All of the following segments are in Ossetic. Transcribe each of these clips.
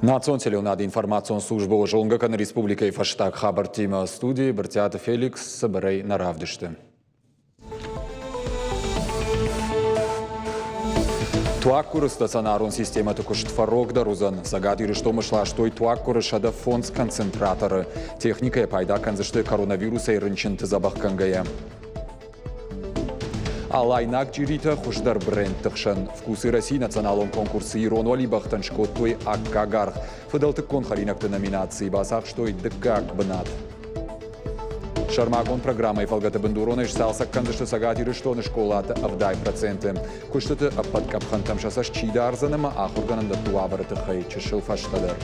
Национ телеуынады информацион службӕ зонгӕ кӕны республикӕйы фӕстаг хабӕрттимӕ. Студийы Брытъиаты Феликс цыбырӕй нӕ равдысты. Туаггуыры стационарон системӕты куыст фӕрогдӕр уыдзӕн. Цӕгат Ирыстоны сластой туаггуыры 105 концентраторы. Техникӕйӕ пайда кӕндзысты коронавирусӕй рынчынты дзӕбӕх кӕнгӕйӕ. Алайнаг чъиритӕ хуыздӕр брендты хсӕн. «Вкусы России» националон конкурсы ирон уӕлибӕхтӕн скодтой аккаг аргъ. Фыдӕлтыккон хӕринӕгты номинацийы бацахстой дыккаг бынат. Сӕрмагонд программӕйы фӕлгӕты бындуронӕй сцалцӕг кӕндзысты Цӕгат Ирыстоны скъолаты 70%. Куыстыты ӕппӕт къӕпхӕнтӕм сӕ цӕст чи дардзӕн ӕмӕ ахуыргӕнӕндӕтты уавӕры тыххӕй чысыл фӕстӕдӕр.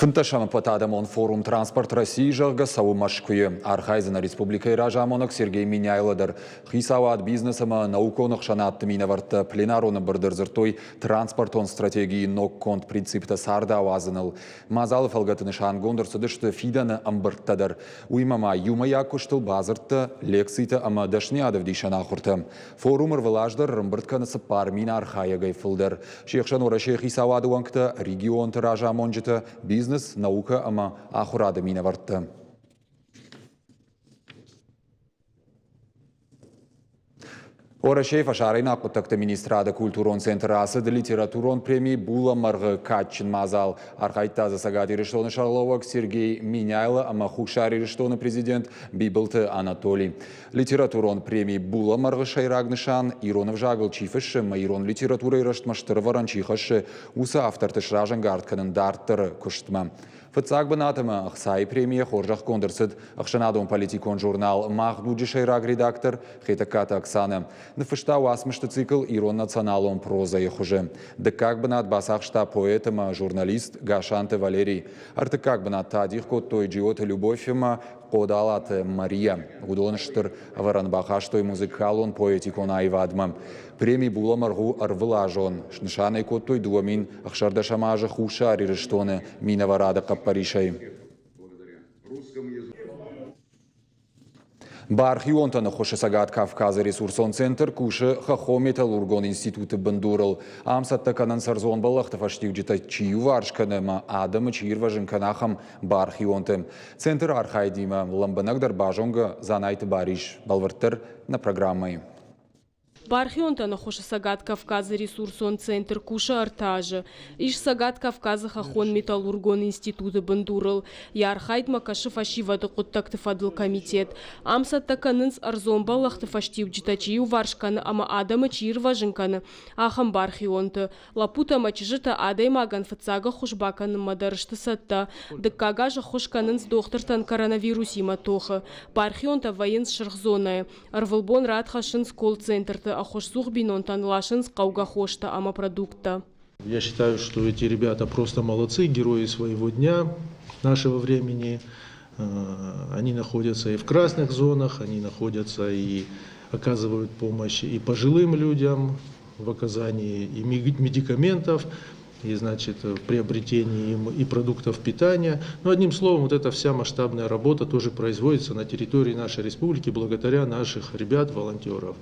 Фынддӕсӕм ӕппӕтадӕмон форум «Транспорт России», зӕгъгӕ, цӕуы Мӕскуыйы. Архайдзӕн нӕ республикӕйы разамонӕг Сергей Меняйло дӕр. Хицауад, бизнес ӕмӕ наукон ӕхсӕнадты минӕвӕрттӕ пленарон ӕмбырды ӕрдзырдтой транспортон стратегийы ногконд принциптӕ царды ауадзыныл. Мадзалы фӕлгӕты нысангонд ӕрцыдысты фидӕны ӕмбырдтӕ дӕр. Уыимӕ ма иумӕйаг куыстыл бадзырдтӕ, лекцитӕ ӕмӕ дӕсныйадӕвдисӕн ахуыртӕ. Форум ӕрвылаз дӕр ӕрӕмбырд кӕны 4000 архайӕгӕй фылдӕр. Се хсӕн Уӕрӕсейы хицауады уӕнгтӕ, регионты разамонджытӕ, бизнес, наукӕ ӕмӕ ахуырады минӕвӕрттӕ. Уӕрӕсейы фӕсарӕйнаг хъуыддӕгты министрады культурон центры ацыд литературон преми «Булӕмӕргъы» кадджын мадзал. Архайдта дзы Цӕгат Ирыстоны сӕргълӕууӕг Сергей Меняйло ӕмӕ Хуссар Ирыстоны президент Бибылты Анатолий. Литературон преми «Булӕмӕргъы» сӕйраг нысан ирон ӕвзагыл чи фыссы ӕмӕ ирон литературӕйы рӕзтмӕ стыр ӕвӕрӕн чи хӕссы, уыцы авторты сразӕнгард кӕнын дарддӕры куыстмӕ. Фыццаг бынат ӕмӕ ӕхцайы премийӕ хорзӕхгонд ӕрцыд ӕхсӕнадон-политикон журнал «Мах дуджы» сӕйраг редактор Хетӕгкаты Оксанӕ. Ныффыста уацмысты цикл ирон националон прозӕйы хуызы. Дыккаг бынат бацахста поэт ӕмӕ журналист Гасанты Валерий. Ӕртыккаг бынат та адих кодтой Джиоты Любовь ӕмӕ Хъодалаты Мария. Уыдон стыр ӕвӕрӕн бахастой музыкалон-поэтикон аивадмӕ. Преми «Булӕмӕргъ» у ӕрвылазон. Снысан ӕй кодтой 2016 азы Хуссар Ирыстоны минӕварады хъӕппӕрисӕй. Бархионтӕн ӕххуысы Цӕгат Кавказы ресурсон центр кусы хӕххон-металлургон институты бындурыл. Ам цӕттӕ кӕнынц ӕрдзон бӕллӕхты фӕстиуджытӕ чи иуварс кӕны ӕмӕ адӕмы чи ирвӕзын кӕны, ахӕм бархионты. Центры архайдимӕ лӕмбынӕгдӕр базонгӕ Дзанайты Барис. Бӕлвырддӕр нӕ программӕйы. Бархионтӕн ӕххуысы Цӕгат Кавказы ресурсон центр кусы ӕртӕ азы. Ис Цӕгат Кавказы хӕххон-металлургон институты бындурыл. Йӕ архайдмӕ кӕсы фӕсивӕды хъуыддӕгты фӕдыл комитет. Ам цӕттӕ кӕнынц, ӕрдзон бӕллӕхты фӕстиуджытӕ чи иуварс кӕны ӕмӕ адӕмы чи ирвӕзын кӕны, ахӕм бархионты. Лӕппутӕ ӕмӕ чызджытӕ адӕймагӕн фыццаг ӕххуыс бакӕнынмӕ дӕр сты цӕттӕ. Дыккаг аз ӕххуыс кӕнынц дохтыртӕн коронавирусимӕ тохы. Бархионтӕ вӕййынц сырх зонӕйы. Ӕрвылбон рад хӕссынц колл-центрты, ӕххуысцух бинонтӕн ласынц хъӕугӕ хостӕ ӕмӕ продукттӕ. Я считаю, что эти ребята просто молодцы, герои своего дня, нашего времени. Они находятся и в красных зонах, они находятся и оказывают помощь и пожилым людям в оказании и медикаментов, и, значит, в приобретении им и продуктов питания. Но, одним словом, вот эта вся масштабная работа тоже производится на территории нашей республики благодаря наших ребят, волонтеров.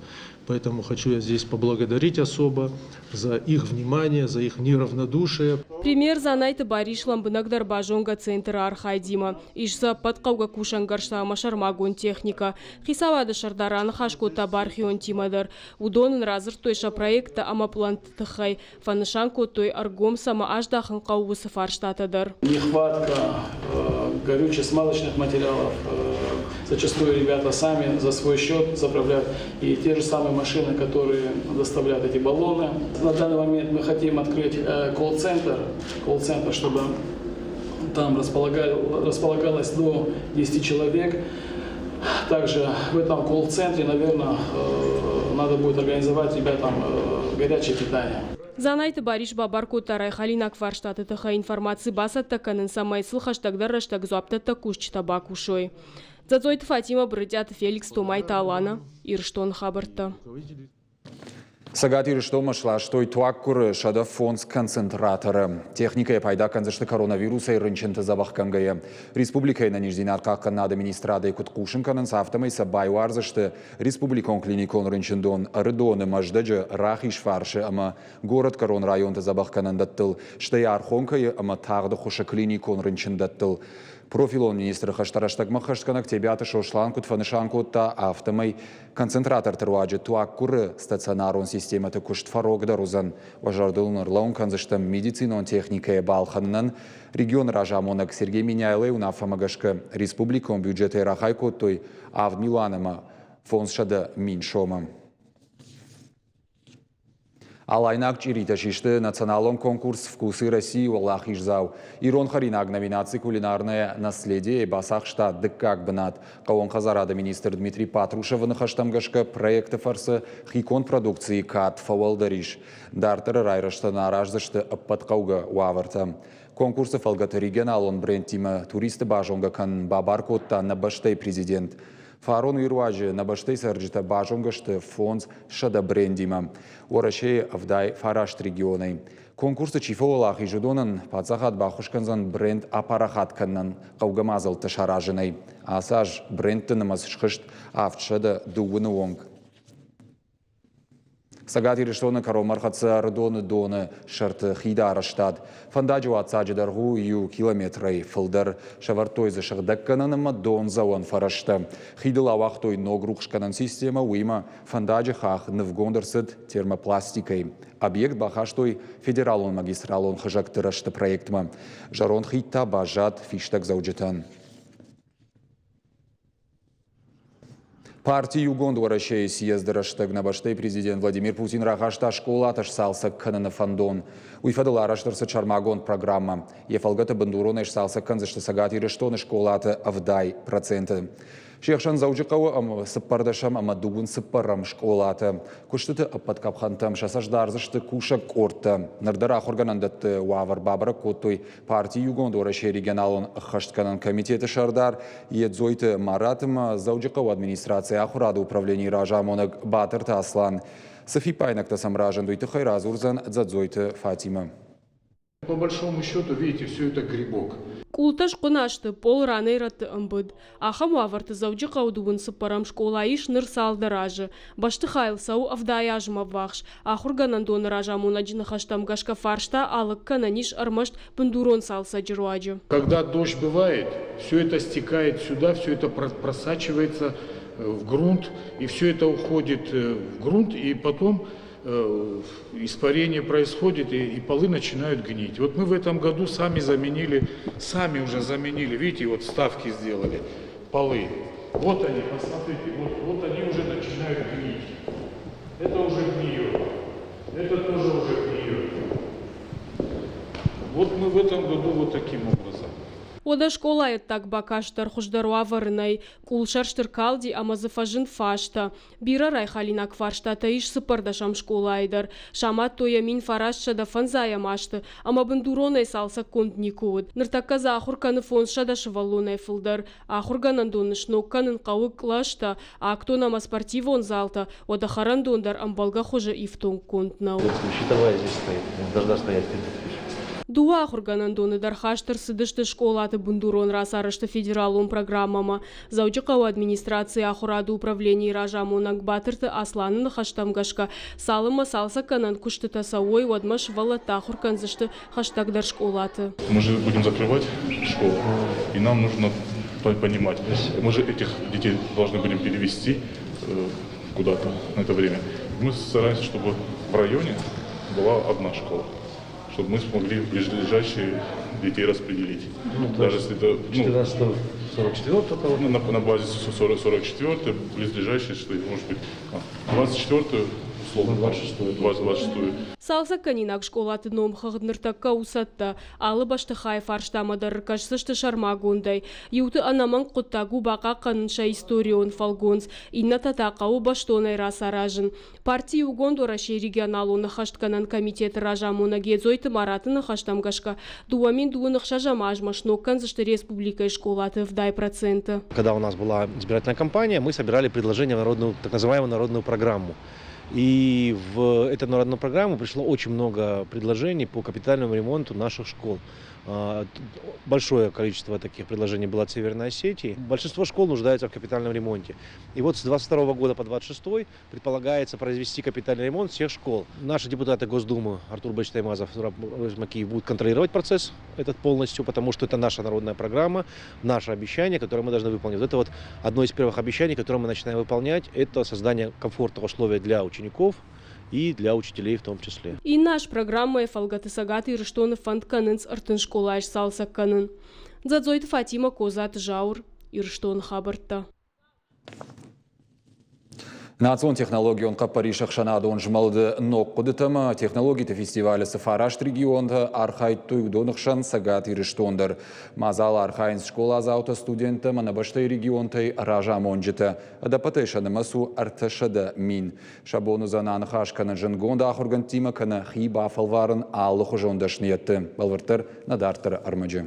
Поэтому хочу я здесь поблагодарить особо за их внимание, за их неравнодушие. Премьер Дзанайты Барис лӕмбынӕгдӕр базонгӕ центры архайдимӕ. Ис дзы ӕппӕт хъӕугӕ кусӕнгӕрзтӕ ӕмӕ сӕрмагонд техникӕ. Хицауады сӕрдар аныхас кодта бархионтимӕ дӕр. Уыдон ын радзырдтой сӕ проекттӕ ӕмӕ пълӕнтты тыххӕй, фӕнысан кодтой, ӕргом цӕмӕ аздахын хъӕуы, уыцы фарстатӕ дӕр. Нехватка горюче-смазочных материалов. Зачастую ребята сами за свой счет заправляют и те же самые машины, которые доставляют эти баллоны. На данный момент мы хотим открыть колл-центр, колл-центр, чтобы там располагалось до 10 человек. Также в этом колл-центре, наверное, надо будет организовать ребятам горячее питание. Дзанайты Барис бабар кодта райхалинаг фарстаты тыххӕй информаци бацӕттӕ кӕнын, цӕмӕй сыл хӕстӕгдӕр рӕстӕг дзуапдӕттӕг кусджытӕ бакусой. Дзӕцъойты Фатимӕ, Брытъиаты Феликс, Томайты Алана, Ирыстоны хабӕрттӕ. Цӕгат Ирыстонмӕ сластой туаггуыры 105 концентраторы. Техникӕйӕ пайда кӕндзысты коронавирусӕй рынчынты дзӕбӕхгӕнгӕйӕ. Республикӕйы ӕнӕниздзинад хъахъхъӕнынады министрадӕй куыд хъусын кӕнынц, афтӕмӕй сӕ байуардзысты республикон клиникон рынчындон Ӕрыдоны, Мӕздӕджы, Рахизфарсы ӕмӕ горӕтгӕрон районты дзӕбӕхгӕнӕндӕттыл, стӕй Архонкӕйы ӕмӕ Тагъды хуысы клиникон рынчындӕттыл. Профилон министры хӕстӕ рӕстӕгмӕ хӕстгӕнӕг Тебиаты Сослан куыд фӕнысан кодта, афтӕмӕй концентраторты руаджы туаггуыры стационарон системӕты куыст фӕрогдӕр уыдзӕн. Уӕ зӕрдыл ын ӕрлӕууын кӕндзыстӕм медицинон техникӕйы балхӕнынӕн регионы разамонӕг Сергей Меняйлойы уынаффӕмӕ гӕсгӕ республикон бюджетӕй рахай кодтой 7 милуан ӕмӕ 500 мин сомы. Алайнаг чъиритӕ систы националон конкурс «Вкусы России» уӕлахиздзау. Ирон хӕринаг номинаци «Кулинарное наследие» бацахста дыккаг бынат. Хъӕууон хӕдзарады министр Дмитрий Патрушевы ныхӕстӕм гӕсгӕ проекты фӕрцы хиконд продукцийы кад фӕуӕлдӕр ис. Дарддӕры райрӕзтӕн араздзысты ӕппӕт хъӕугӕ уавӕртӕ. Конкурсы фӕлгӕты регионалон брендтимӕ туристы базонгӕ кӕнын бабар кодта нӕ бӕстӕйы президент. Фарон уый руаджы нӕ бӕстӕйы цӕрджытӕ базонгӕ сты 500 брендимӕ Уӕрӕсейы 79 регионӕй. Конкурсы чи фӕуӕлахиз, уыдонӕн паддзахад баххуыс кӕндзӕн бренд апарахат кӕнынӕн хъӕугӕ мадзӕлттӕ саразынӕй. Ацы аз брендты нымӕц схызт 709-ы онг. Цӕгат Ирыстоны кӕронмӕ ӕрхӕццӕ Ӕрыдоны доны сӕрты хиды арӕзтад. Фӕндаджы уаццаджы дӕргъ у иу километрӕй фылдӕр. Сӕвӕрдтой дзы сыгъдӕггӕнӕн ӕмӕ дондзӕуӕн фӕрӕзтӕ. Хидыл ауагътой ног рухсгӕнӕн системӕ, уыимӕ фӕндаджы хахх нывгонд ӕрцыд термопластикӕй. Объект бахастой федералон магистралон хызӕгты рӕзты проектмӕ. Зӕронд хид та баззад фистӕгдзӕуджытӕн. Парти Иугонд Уӕрӕсейы съезды рӕстӕг нӕ бӕстӕйы президент Владимир Путин рахаста скъолатӕ сцалцӕг кӕныны фӕндон. Уый фӕдыл арӕзт ӕрцыд сӕрмагонд программӕ. Йӕ фӕлгӕты бындуронӕй сцалцӕг кӕндзысты Цӕгат Ирыстоны скъолаты 70%. Се хсӕн Дзӕуджыхъӕуы ӕмӕ цыппӕрдӕсӕм ӕмӕ дыууын цыппӕрӕм скъолаты. Куыстыты ӕппӕт къӕпхӕнтӕм сӕ цӕст дардзысты кусӕг къордтӕ. Ныр дӕр ахуыргӕнӕндӕтты уавӕр бабӕрӕг кодтой Парти Иугонд Уӕрӕсейы регионалон ӕххӕстгӕнӕн комитеты сӕрдар Едзойты Марат ӕмӕ Дзӕуджыхъӕуы администрацийы ахуырады управленийы разамонӕг Батырты Аслан. Цы фиппаинӕгтӕ сӕм разынд, уый тыххӕй радзурдзӕн Дзӕдзойты Фатимӕ. По большому счету, видите, все это грибок. Къултӕ схъуына сты, пъол ранӕй-рӕтты ӕмбыд. Ахӕм уавӕрты Дзӕуджыхъӕуы дыууын цыппӕрӕм скъола ис ныр цалдӕр азы. Бӕстыхайыл цӕуы 70 азмӕ ӕввахс. Ахуыргӕнӕндоны разамонӕджы ныхӕстӕм гӕсгӕ фарста алыг кӕнӕн ис ӕрмӕст бындурон цалцӕджы руаджы. Когда дождь бывает, все это стекает сюда, все это просачивается в грунт, и все это уходит в грунт, и потом испарение происходит, и полы начинают гнить. Вот мы в этом году сами заменили, сами уже заменили, видите, вот вставки сделали, полы. Вот они, посмотрите, вот они уже начинают гнить. Это уже гниет, это тоже уже гниет. Вот мы в этом году вот таким образом. Уӕдӕ скъолайы ӕддаг бакаст дӕр хуыздӕр уавӕры нӕй. Къулсӕрст ӕркалди ӕмӕ дзы фӕзынд фазтӕ. Бирӕ райхалинаг фарстатӕ ис цыппӕрдӕсӕм скъолайы дӕр. Самадтой йӕ 1905 азты ӕмӕ бындуронӕй цалцӕггонд никуы уыд. Ныртӕккӕ дзы ахуыр кӕны 500 сывӕллонӕй фылдӕр. Ахуыргӕнӕндоны сног кӕнын хъӕуы кълӕстӕ, актон ӕмӕ спортивон залтӕ, уӕдӕ хӕрӕндон дӕр ӕмбӕлгӕ хуызы ифтонггонд нӕу. Щитовая здесь стоит, должна стоять 30 тысяч. Дыууӕ ахуыргӕнӕндоны дӕр хаст ӕрцыдысты скъолаты бындурон рацарӕзты федералон программӕмӕ. Дзӕуджыхъӕуы администрацийы ахуырады управленийы разамонӕг Батырты Асланы ныхӕстӕм гӕсгӕ, цалынмӕ цалцӕггӕнӕн куыстытӕ цӕуой, уӕдмӕ сывӕллӕттӕ ахуыр кӕндзысты хӕстӕгдӕр скъолаты. Мы же будем закрывать школу, и нам нужно понимать, мы же этих детей должны будем перевести куда-то на это время. Мы стараемся, чтобы в районе была одна школа, чтобы мы смогли ближайшие детей распределить. Ну, даже если это, ну, 14 44 ну, на базе 44 близлежащие, что может быть 24 условно, 26 26. Цалцӕггӕнинаг скъолаты номхыгъд ныртӕккӕ у цӕттӕ. Алы бӕстыхайы фарстамӕ дӕр ӕркӕсдзысты сӕрмагондӕй. Иуты ӕнӕмӕнг хъуыддаг у бахъахъхъӕнын сӕ историон фӕлгонц, иннӕтӕ та хъӕуы бӕстонӕй рацаразын. Парти Иугонд Уӕрӕсейы регионалон ӕххӕстгӕнӕн комитеты разамонӕг Едзойты Мараты ныхӕстӕм гӕсгӕ 2026 азмӕ сног кӕндзысты республикӕйы скъолаты 70%. Когда у нас была избирательная кампания, мы собирали предложения в народную, так называемую народную программу. И в эту народную программу пришло очень много предложений по капитальному ремонту наших школ. Большое количество таких предложений было от Северной Осетии. Большинство школ нуждаются в капитальном ремонте. И вот с 22 года по 26 предполагается произвести капитальный ремонт всех школ. Наши депутаты Госдумы Артур Бач Таймазов, Зураб Макиев будут контролировать процесс этот полностью, потому что это наша народная программа, наше обещание, которое мы должны выполнить. Вот это вот одно из первых обещаний, которое мы начинаем выполнять, это создание комфортных условий для учеников и для учителей в том числе. Иннӕ аз программӕйы фӕлгӕты Цӕгат Ирыстоны фӕнд кӕнынц 30 скъолайы сцалцӕг кӕнын. Дзӕдзойты Фатимӕ, Козаты Зауыр, Ирыстоны хабӕрттӕ. Национ технологион хъӕппӕрис ӕхсӕнадон змӕлды ног хъуыдытӕ ӕмӕ технологиты фестивалы цы фараст регионтӕ архайдтой, уыдоны хсӕн Цӕгат Ирыстон дӕр. Мадзалы архайынц скъоладзаутӕ, студенттӕ ӕмӕ нӕ бӕстӕйы регионтӕй разамонджытӕ. Ӕдӕппӕтӕй сӕ нымӕц у 300 000. Сӕ бон уыдзӕн аныхас кӕнын зындгонд ахуыргӕндтимӕ кӕнӕ хи бафӕлварын алыхуызон дӕсныйӕдты. Бӕлвырддӕр нӕ дарддӕры ӕрмӕджы.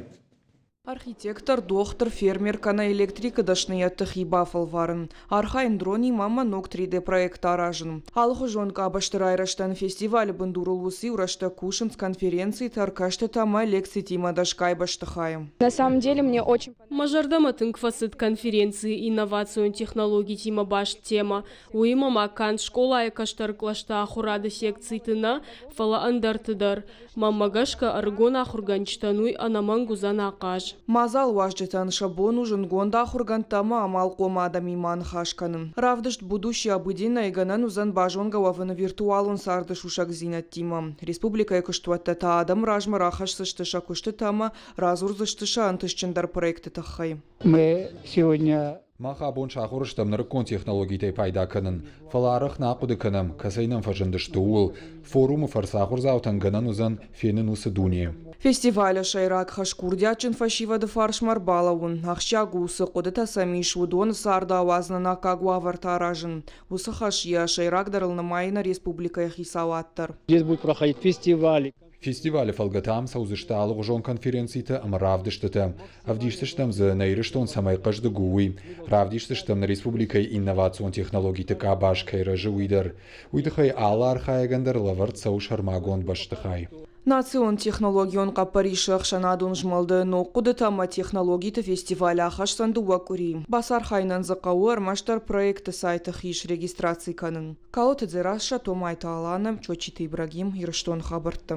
Архитектор, дохтыр, фермер кӕнӕ электрикы дӕсныйӕдты хи бафӕлварын, архайын дронимӕ ӕмӕ ног 3D-проект аразын. Алыхуызон къабӕзты райрӕзтӕн фестивалы бындурыл уыцы-иу рӕстӕг кусынц конференцитӕ, ӕркастытӕ ӕмӕ лекцитимӕ дӕсгай бӕстыхайы. На самом деле мне очень Мӕ зӕрдӕмӕ тынг фӕцыд конференцийы инновацион технологитимӕ баст темӕ. Уыимӕ ма канд скъолайы кӕстӕр кълӕсты ахуырады секциты нӕ, фӕлӕ ӕндӕрты дӕр. Мӕнмӕ гӕсгӕ, ӕрыгон ахуыргӕнджытӕн уый ӕнӕмӕнг уыдзӕн ахъаз. Мадзал уазджытӕн сӕ бон у зындгонд ахуыргӕндтӕ ӕмӕ амалхъом адӕмимӕ ныхас кӕнын. Равдыст «Будущее обыденное» гӕнӕн уыдзӕн базонгӕ уӕвыны виртуалон царды сусӕгдзинӕдтимӕ. Республикӕйы куыстуӕттӕ та адӕмы размӕ рахӕсдзысты сӕ куыстытӕ ӕмӕ радзурдзысты сӕ ӕнтыстджындӕр проекты тыххӕй. Мы сегодня Мах абон сахуыр стӕм нырыккон технологитӕй пайда кӕнын, фӕлӕ арӕх нӕ ахъуыды кӕнӕм, кӕцӕй нӕм фӕзындысты, ууыл. Форумы фӕрцы ахуырдзаутӕн гӕнӕн уыдзӕн фенын уыцы дуне. Фестивалы сӕйраг хӕс курдиатджын фӕсивӕды фарсмӕ ӕрбалӕууын. Ахсджиаг у, цы хъуыдытӕ сӕм ис, уыдоны царды ауадзынӕн аккаг уавӕртӕ аразын. Уыцы хӕс йӕ сӕйрагдӕрыл нымайы нӕ республикӕйы хицауад дӕр. Здесь будет проходить фестиваль. Фестивалы фӕлгӕты ам цӕудзысты алыгъуызон конференцитӕ ӕмӕ равдыстытӕ. Ӕвдисдзыстӕм дзы, нӕ Ирыстон цӕмӕй хъӕздыг у, уый. Равдисдзыстӕм нӕ республикӕйы инновацион технологиты къабаз кӕй рӕзы, уый дӕр. Уый тыххӕй алы архайӕгӕн дӕр лӕвӕрд цӕуы сӕрмагонд бӕстыхай. Национ технологион хъӕппӕрисы ӕхсӕнадон змӕлды ног хъуыдытӕ ӕмӕ технологиты фестиваль ахӕсдзӕн 2 къуыри. Бацархайынӕн дзы хъӕуы ӕрмӕстдӕр проекты сайты хи срегистраци кӕнын. Калоты Дзерассӕ, Томайты Алана, Чочиты Ибрагим, Ирыстон хабӕрттӕ.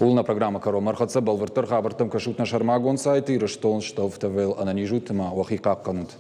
Ууыл нӕ программӕ кӕронмӕ ӕрхӕццӕ. Бӕлвырддӕр хабӕрттӕм кӕсут нӕ сӕрмагонд сайты Ирыстон ТВ. Ӕнӕниз ут ӕмӕ уӕхи хъахъхъӕнут.